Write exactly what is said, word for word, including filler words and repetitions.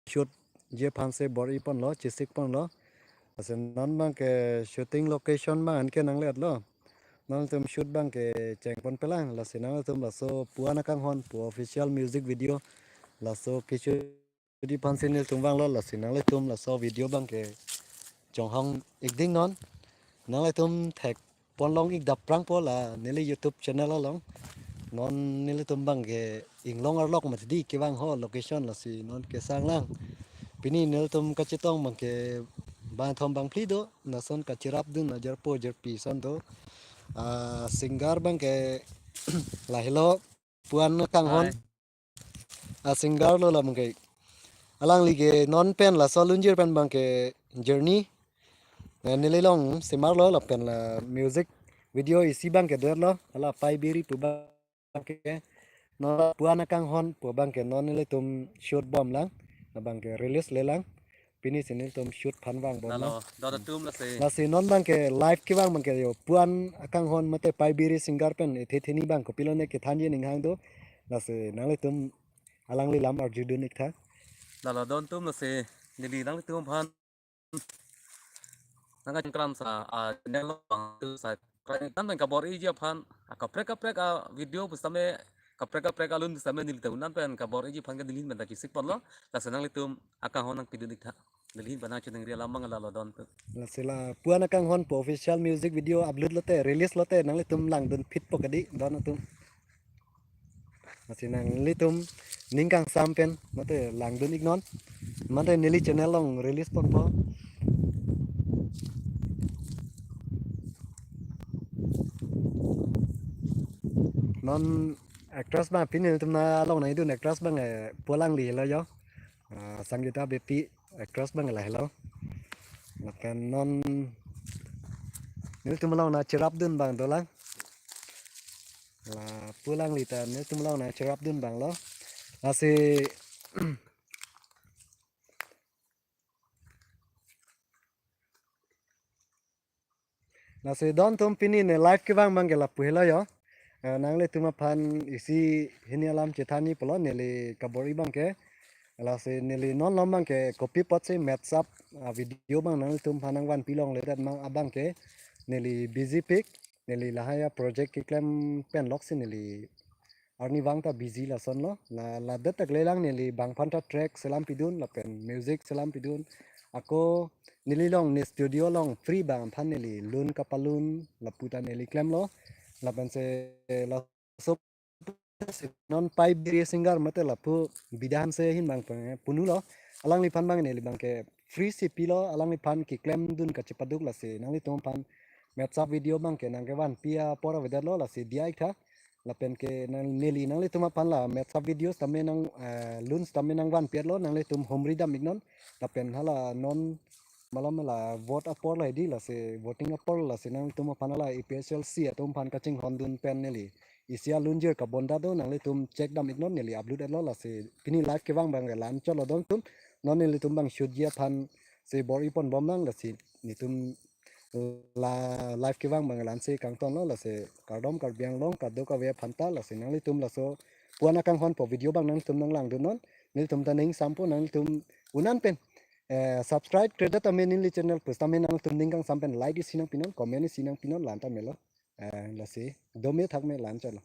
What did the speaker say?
shoot ji aphan si bor-i ponlo, chesik ponlo. Lasi non abangke shooting location abang anke nangletlo. Nangtum shoot abangke cheng ponpelang. Lasi nangtum laso Puan Akanghon pu official music video laso ke-shoot aphan si nelitum vanglo. Lasi nanglitum laso video abangke chonghong-ik ding non. Nanglitum thek ponlong-ik dapprangpo la neli YouTube channel along. Non nelitum abangke inglong arlok mati di kevang ho location, lasi non kesang lang. Pini nelitum kachetong abangke bangthom bangphli do, lason kacherapdun ajarpo ajarpi ason do. Ah, singer abangke lahelo, Puan Akanghon. Hai. A-singer lo la abangke. Alangli ke non pen laso Lunjir pen abangke journey. Eh, neli along semarlo lapen la music video isi abangke derlo. Hala Paibiri pu abangke. Non Puan Akanghon pu abangke non nelitum shoot bomlang. Abangke release lelang. Pini si nelitum shoot aphan vangbomlang. Lalo, don atum lasi. Lasi non abangke live kevang abangke yo Puan Akanghon mate Paibiri singer pen ethe theni abang kopilo ne kethanji aning hang do. Lasi nanglitum alangli lam arjudun-ik tha. Lalo don atum lasi neli nanglitum aphan nangkachingkram sa, ah, channel along sa, krai tan pen kabor-iji aphan, ah, kaprek kaprek, ah, video pusitame, kaprek kaprek alun pusitame nelitum non pen kabor-iji aphan ke neli pen ta chesik ponlo. Lasi nanglitum Akanghon nangpidun-ik tha. Neli pen nangchiningri alam abang lalo don atum. Lasi la Puan Akanghon pu official music video upload lote, release lote nanglitum langdun phitpo kadi don atum. Lasi nanglitum ning kangsam pen mate langdun-ik non. Mate neli channel along release ponpo. Non actress abang pini nelitum along nangdun actress abang, eh, pu alangli lo yo. Ah, Sangeeta Beypi actress abang lahelo. Lapen non nelitum along nangcherapdun abang dolang. La pu alangli ta nelitum along nangcherapdun abang lo. Lasi lasi don atum pini ne live kevang abangke lapu helo yo. Eh, nanglitum aphan isi hini alam chethanji pulo neli kabor-i abangke. Lasi neli non along abangke kopi apotsi match up, ah, video abang nanglitum aphan nangvanpi longledet ma abangke neli busy pik, neli lahai a-project keklem pen loksi neli arnivang ta busy lasonlo. La, ladet ta klelang neli bang aphan ta track selam pidun lapen music selam pidun. Ako neli along ne studio along free abang aphan neli lun kapalun lapu ta neli klemlo. Lapensi laso non Paibiri singer mate lapu bida aphan si ahin abang pang, eh, punulo. Alangliphan abang neli abangke free si pilo, alangliphan keklemdun kachepaduk. Lasi nanglitum aphan match up video abangke nangkevanpi apor avedetlo, lasi diya-ik tha. Lapen ke nang neli nanglitum aphan la match up video sitame nang, eh, lun sitame nangvanpi-etlo, nanglitum humri dam-ik non. Lapen hala non malom la vote apor la hedi, lasi voting apor, lasi nanglitum aphan hala A P H L C atum aphan kachinghondun pen neli isi alunjir kabonda do, nanglitum check dam-ik non, neli upload-etlo. Lasi pini live kevang abangke la-anchotlo don atum. Non nelitum abang shoot ji aphan si bor-i ponbomlang, lasi nelitum la live kevang abang la-ansi kangtonlo. Lasi kardom Karbi Anglong kadokave aphan ta, lasi nanglitum laso Puan Akanghon pu video abang nangtum nanglangdun non. Nelitum ta ning sampo, nangtum un-an pen, eh, subscribe kredet tame neli channel pusitame nangtum ning kangsam pen like isi nangpinon, comment isi nangpinon, la-an tame lo. Eh, lasi dome thakme, la-anchotlo.